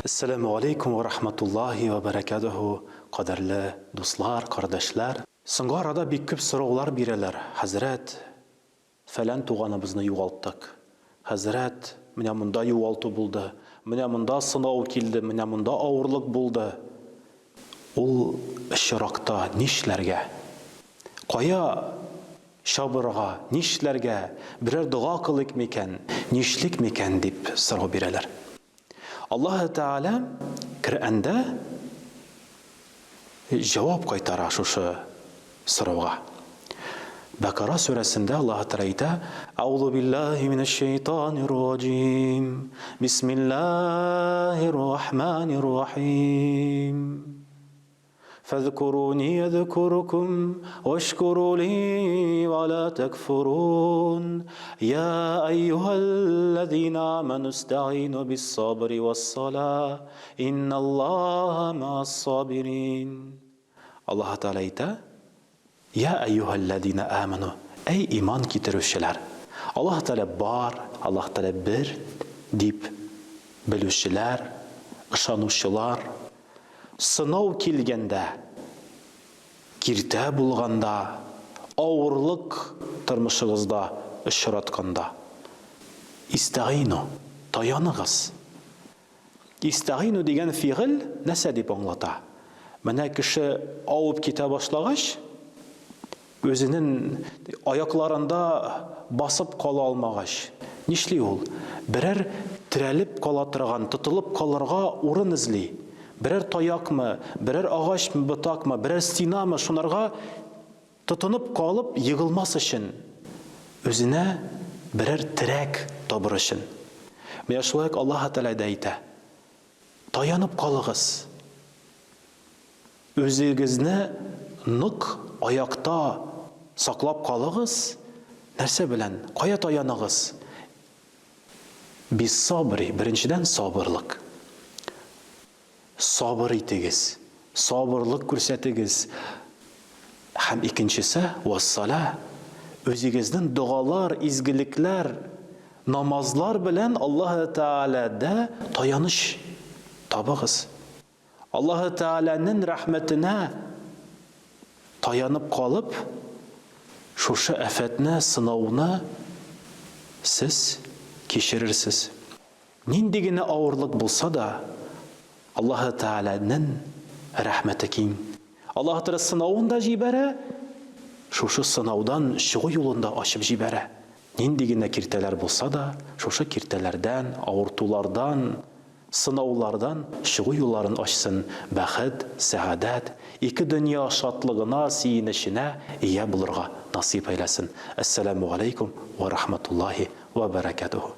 Әссәләмү галәйкүм вә рахматуллаһи вә бәрәкәтүһү, кадерле дуслар, кардәшләр! Соңгы арада бик күп сораулар бирәләр, хәзрәт, фәлән туганыбызны югалттык, хәзрәт, менә монда югалту булды, менә монда сынау килде, менә монда авырлык булды. Ул очракта нишләргә? Кая чабырга, нишләргә, берәр дога кылыйк микән, нишлик микән дип сорау бирәләр. Аллаһы Тәгалә Коръәндә җавап кайтара шушы сорауга. Бәкара сүрәсендә Аллаһы Тәгалә әйтә: Аузу биллаһи минәш шәйтанир раҗим. Бисмиллаһир рахманир рахим. Фәзкуруни әзкурукум вашкуру ли ва ла такфурун. Я әйюһәлләзина аману истәгыйну бис-сабри вас-сала. Инналлаһа ма'ас-сабирин. Аллаһ Тәгалә әйтә: Я әйюһәлләзина аману, әй иман китерүчеләр. Аллаһ Тәгалә бар, Аллаһ Тәгалә бер дип белүчеләр, ышанучылар. Сынау килгәндә, киртә булганда, авырлык тормышыгызда очратканда, истәгыйну, таяныгыз. Истәгыйну дигән фигыль нәрсә дип аңлата? Менә кеше авып китә башлагач, Үзенен аякларында басып кала алмагач, нишли ул? Берәр терәлеп кала торган, тотылып калырга урын эзли. Берәр таякмы, берәр агач ботакмы, берәр стенамы, шунарга тотынып калып егылмас өчен, үзенә берәр терәк табыр өчен. Менә шулай ук Аллаһы Тәгалә дә әйтә, Таянып калыгыз! Үзегезне нык аякта саклап калыгыз, нәрсә белән, кая таяныгыз? Биссабри, беренчедән, сабырлык. Сабыр итегез, сабырлык күрсәтегез. Һәм икенчесе, вассала, үзегезнең догалар, изгелекләр, намазлар белән Аллаһы Тәгаләдә таяныч табыгыз. Аллаһы Тәгаләнен рәхмәтенә таянып калып, шушы афәтне, сынауны сез кичерерсез. Нинди генә авырлык булса да, Аллаһы Тәгаләнен рәхмәте киң. Аллаһы Тәгалә сынавын да җибәрә, шушы сынаудан чыгу юлын да ачып җибәрә. Нинди генә киртәләр булса да, шушы киртәләрдән, авыртулардан, Сынаулардан чыгу юлларын ачсын, бәхет, сәгадәт, ике дөнья шатлыгына, сөенеченә ия булырга насыйп әйләсен. Әссәләмү галәйкүм вә рахматуллаһи вә бәрәкәтүһү.